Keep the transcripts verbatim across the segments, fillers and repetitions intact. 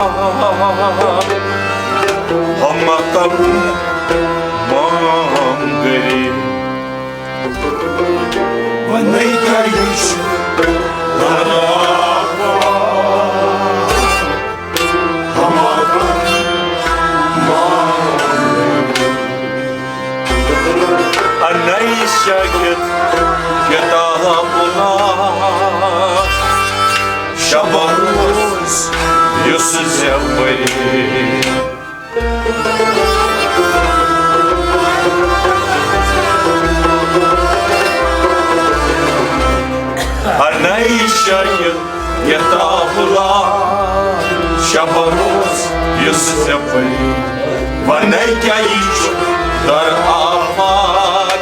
ہمتم مانگری۔ ونے کیا یش ہمتم مانگری۔ انے شاگرد کتاب لا شب روز یُس زیوٕے۔ انے شاگرد کتاب لا شب روز یُس زیوٕے۔ ونے کیا یہِ چھُ در آفات۔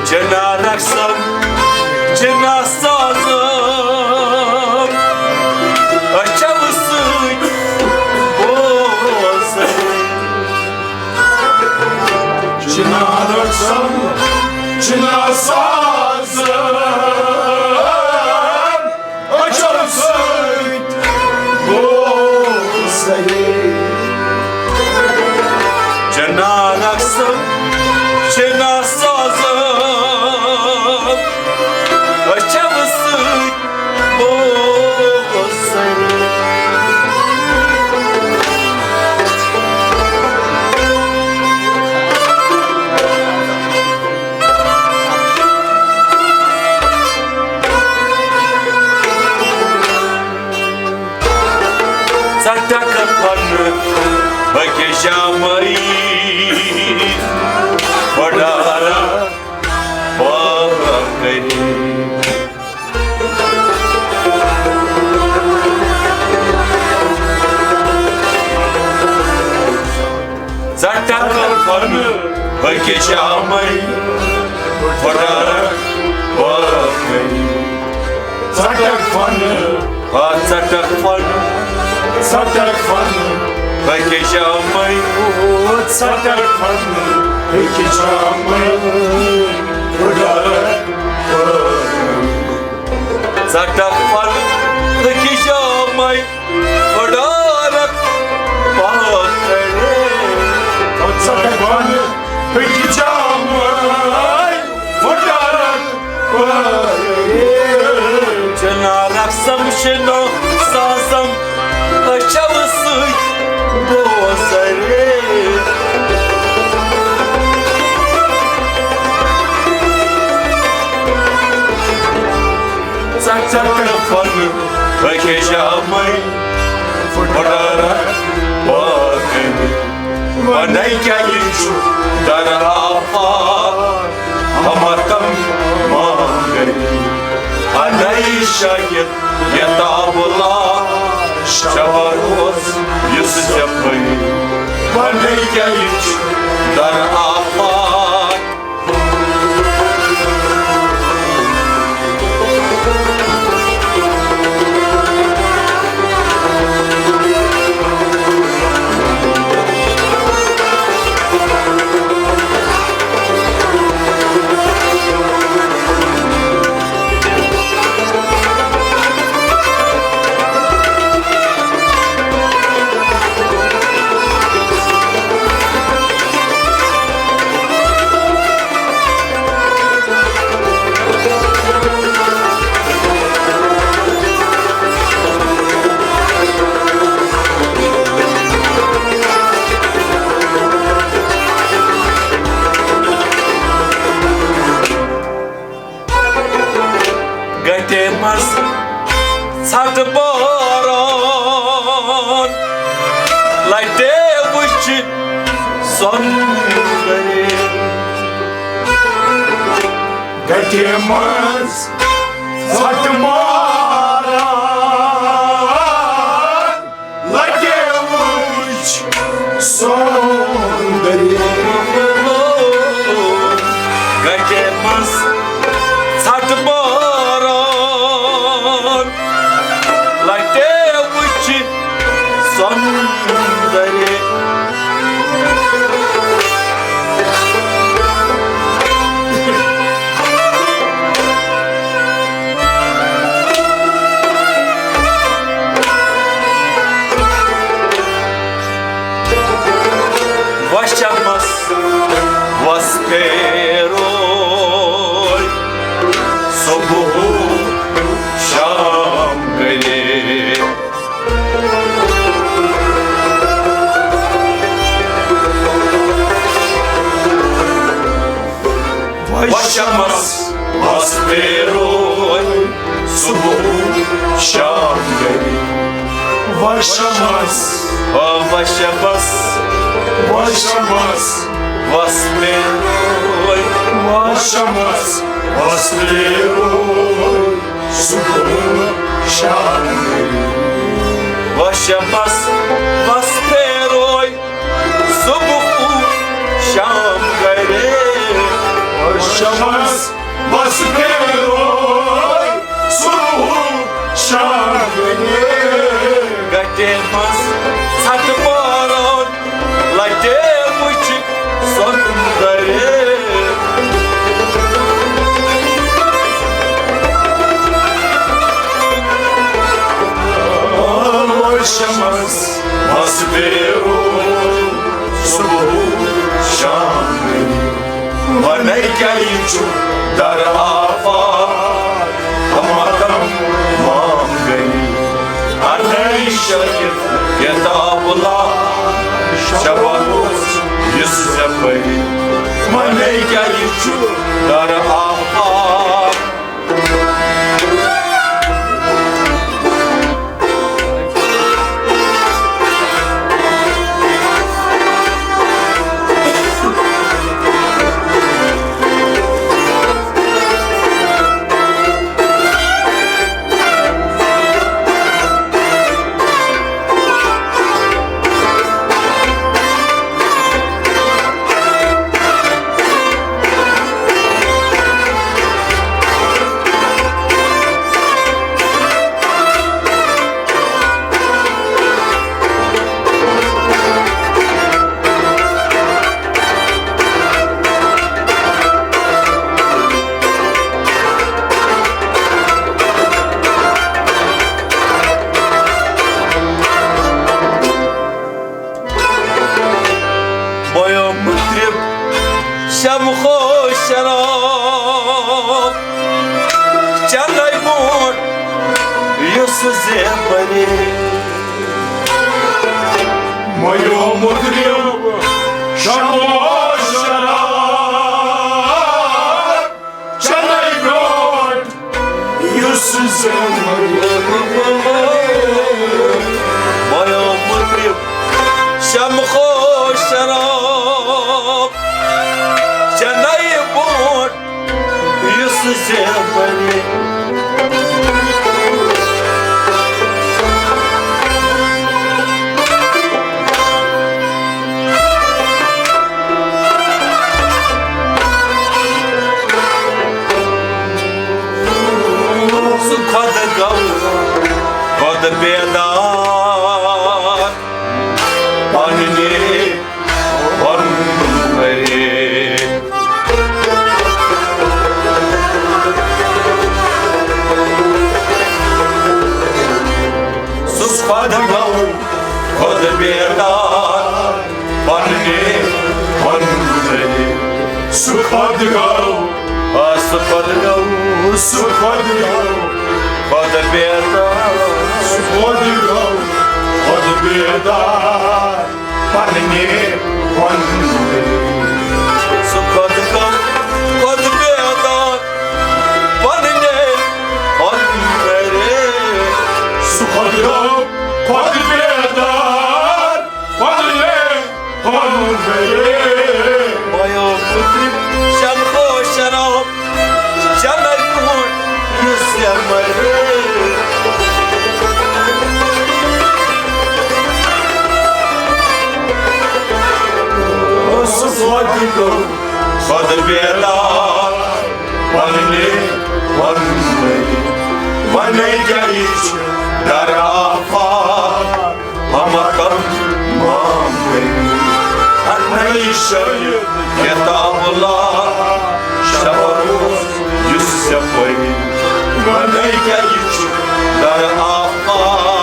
چنا رقصم، چنا سازم، أچھو سۭتۍ بوزٕے۔ چنا رقصم، چنا سازم، أچھو سۭتۍ گوٚو صحیح۔ چنا رقصم، چنا سازم، أچھو سۭتۍ گوٚو صحیح۔ ژٹکھ پنہٕ بکہِ جامے، بڑارا باقی۔ ژٹکھ پنہٕ بکہِ جامے، بڑارا باقی۔ ژٹکھ پنہٕ، آ، ژٹکھ پنہٕ، ژٹکھ پنہٕ بکہِ جامے، او، ژٹکھ پنہٕ بکہِ جامے، بڑارا باقی۔ ژٹکھ پنہٕ بکہِ جامے، پھُٹارکھ پاتھرے۔ ژٹکھ پنہٕ بکہِ جامے، پھُٹارکھ پاتھرے۔ چنا رقصم، چنا سازم، أچھو سۭتۍ بوزرے۔ ژٹکھ پنہٕ بکہِ جامے، پھُٹارکھ پاتھرے۔ ونے کیا یہِ چھُ در آفات، ہمتم مانگری۔ انے شاگرد کتاب لا شب روز یُس زیوٕے۔ ونے کیا یہِ چھُ در آفات۔ منٛز ژھٹہٕ باران لٹہِ وٕچھِ سۄندرِ۔ گٹہِ منٛز ژھٹہٕ باران لٹہِ وٕچھِ سۄندرِ۔ گٹہِ منٛز ژھٹہٕ باران لٹہِ وٕچھِ سۄندرِ۔ وشمس وس پیروے صبح شام گٔیے۔ وشمس وس پیروے صبح شام گٔیے۔ وشمس، آ، وشمس، وشمس وس پیروے۔ وشمس وس پیروے صبح شام گٔیے۔ وشمس وس پیروے صبح شام گٔیے۔ وشمس وس پیروے صبح شام گٔیے۔ گٹہِ منٛز ژھٹہٕ باران لٹہِ وٕچھِ سۄندرِ۔ وشمس وس پیروے صبح شام گٔیے۔ ونے کیٛاہ یہِ چھُ در آفاق، ہمہ تمام گٔیے۔ اَنے شٲکِر کتاب لا، شبان اوس یُس ژےٚ پٔرِتھ۔ ونے کیٛاہ یہِ چھُ در آفاق۔ بویو مطرب شمخو شراب چنائی بونٹ یُس زیبری۔ بویو مطرب شمخو شراب چنائی بونٹ یُس زیبری۔ بویو مطرب شمخو شراب چنائی بونٹ یُس زیبری۔ سُہ خۄد گوٚو خۄد بیدار پننہِ وۄنمرِ۔ سُہ خۄد گوٚو خۄد بیدار پننہِ وۄنمرِ۔ سُہ خۄد گوٚو، آ، سُہ خۄد گوٚو، سُہ خۄد گوٚو خۄد بیدار۔ سُہ خۄد گوٚو خۄد بیدار پننہِ وۄنمرِ۔ سُہ خۄد گوٚو خۄد بیدار پننہِ وۄن گوٚو خۄد بیدار، پننہِ وۄنمٕے، وۄنۍ کیٛاہ یہِ چھُ در آفاق، ہمکم مامٕے۔ اَنَے شٲید کتاب اللہ، شبروز یُس ژےٚ پٔرۍ، وۄنۍ کیٛاہ یہِ چھُ در آفاق۔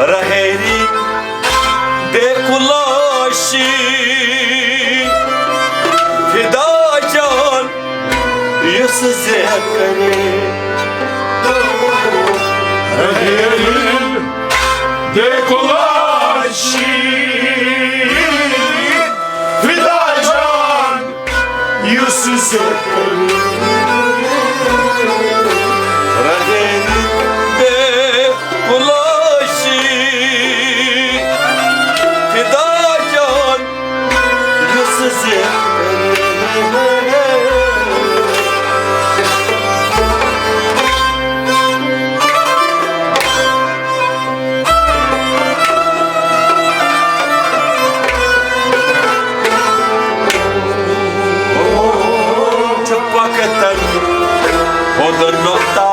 رہیری بے کلاشی فدا جان یُس زیکرے۔ رہیری بے کلاشی فدا جان یُس ژےٚ رہے بے کلاشی فدا جان یُس ژےٚ۔ چھُ وقتن ہُنٛد نۄقطہ،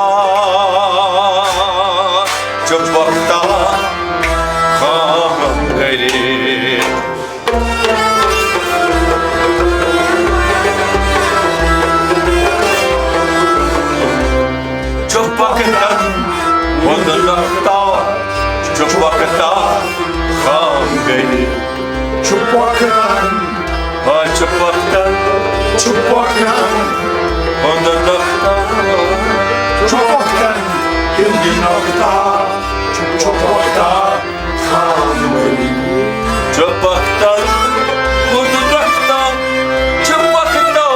چھُ وقتہ خام گرے۔ چھُ وقتن ہُنٛد نۄقطہ، چھُ وقتہ خام گرے۔ چھُ وقتن، آ، چھُ وقتن، چھُ وقتن ہُنٛد نۄقطہ، چھُ وقتن ہُنٛد نۄقطہ، چھُ وقتہ خام گرے۔ چھُ وقتن ہُنٛد نۄقطہ، چھُ وقتہ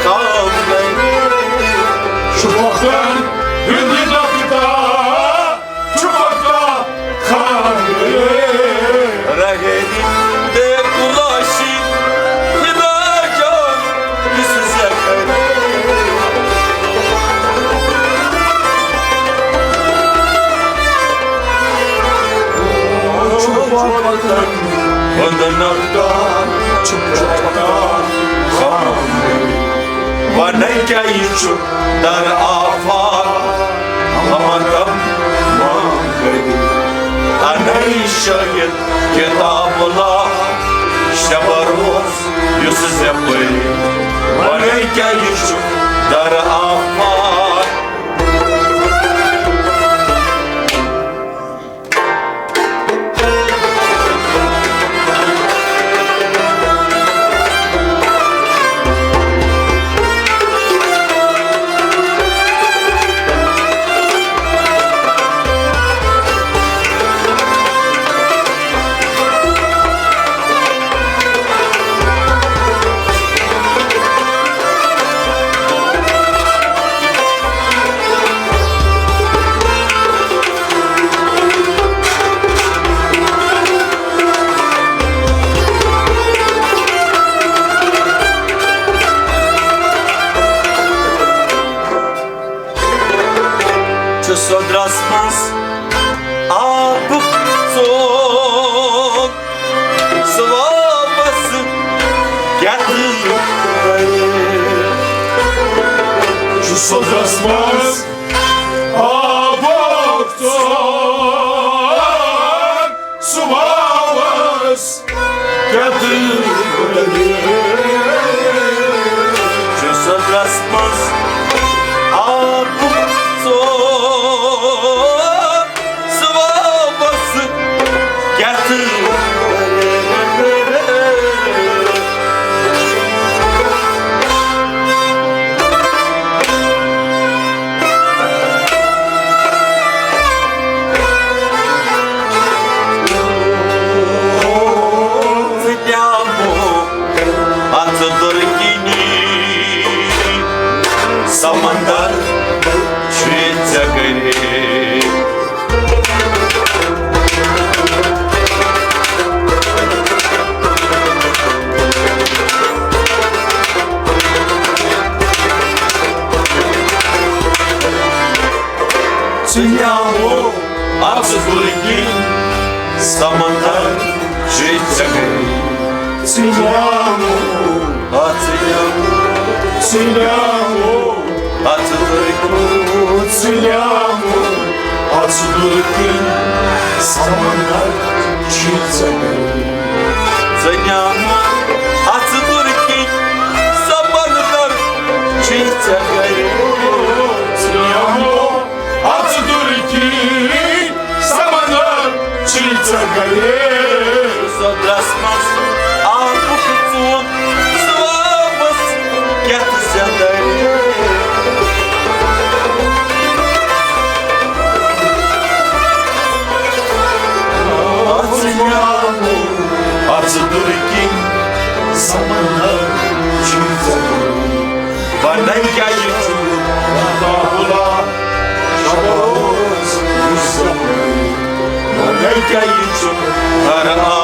خام گرے۔ چھُ وقتن ہُنٛد نۄقطہ، چھُ وقتہ خام گرے۔ رہے بے کلاشی فدا جان یُس ژےٚ کرے۔ چھُ وقتن ہُنٛد نۄقطہ، چھُ وقتہ خام گرے۔ وۄنۍ کیٛاہ یہِ چھُ در آفاق، ہمدم مانگے۔ اَنَے شٲید کتاب اللہ، شب روز یُس ژےٚ پٔرۍ۔ وۄنۍ کیٛاہ یہِ چھُ در آفاق۔ چھُ سۄدرس منٛز آبُک ژوٚپ، سُہ واپس کیٛاہ تہٕ چھُ سۄدرس منٛز آبُک ژوٚپ، سُہ واپس کیٛاہ تہٕ چھُ سۄدرس منٛز آبُک ژوٚپ، سُہ واپس کیٛاہ تہٕ سمندر چھُے ژےٚ گرے۔ ژٕ نیامو اَژٕ دُرٕ کِنۍ سمندر چھُے ژےٚ گرے۔ ژٕ نیامو، آ، ژٕ نیامو، ژٕ نیامو، اَژٕ دُرٕ کِنۍ، ژٕ نیامو، اَژٕ دُرٕ کِنۍ سمندر چھُے ژےٚ گرے۔ ژٕ نیامو، اَژٕ دُرٕ کِنۍ سمندر چھُے ژےٚ گرے۔ ژٕ نیامو، اَژٕ دُرٕ کِنۍ سمندر چھُے ژےٚ گرے۔ سۄدرس منٛز آبُک ژوٗنٛٹھ، ژٕ آبس کیٛاہ ژےٚ درے۔ اَژٕ نیامو، اَژٕ دُرٕ کِنۍ سمندر چھُے ژےٚ گرے۔ وَنَے کیٛاہ یہِ چھُ اللہ، شباش یُس زَمٲنۍ۔ وَنَے کیٛاہ یہِ چھُ ہر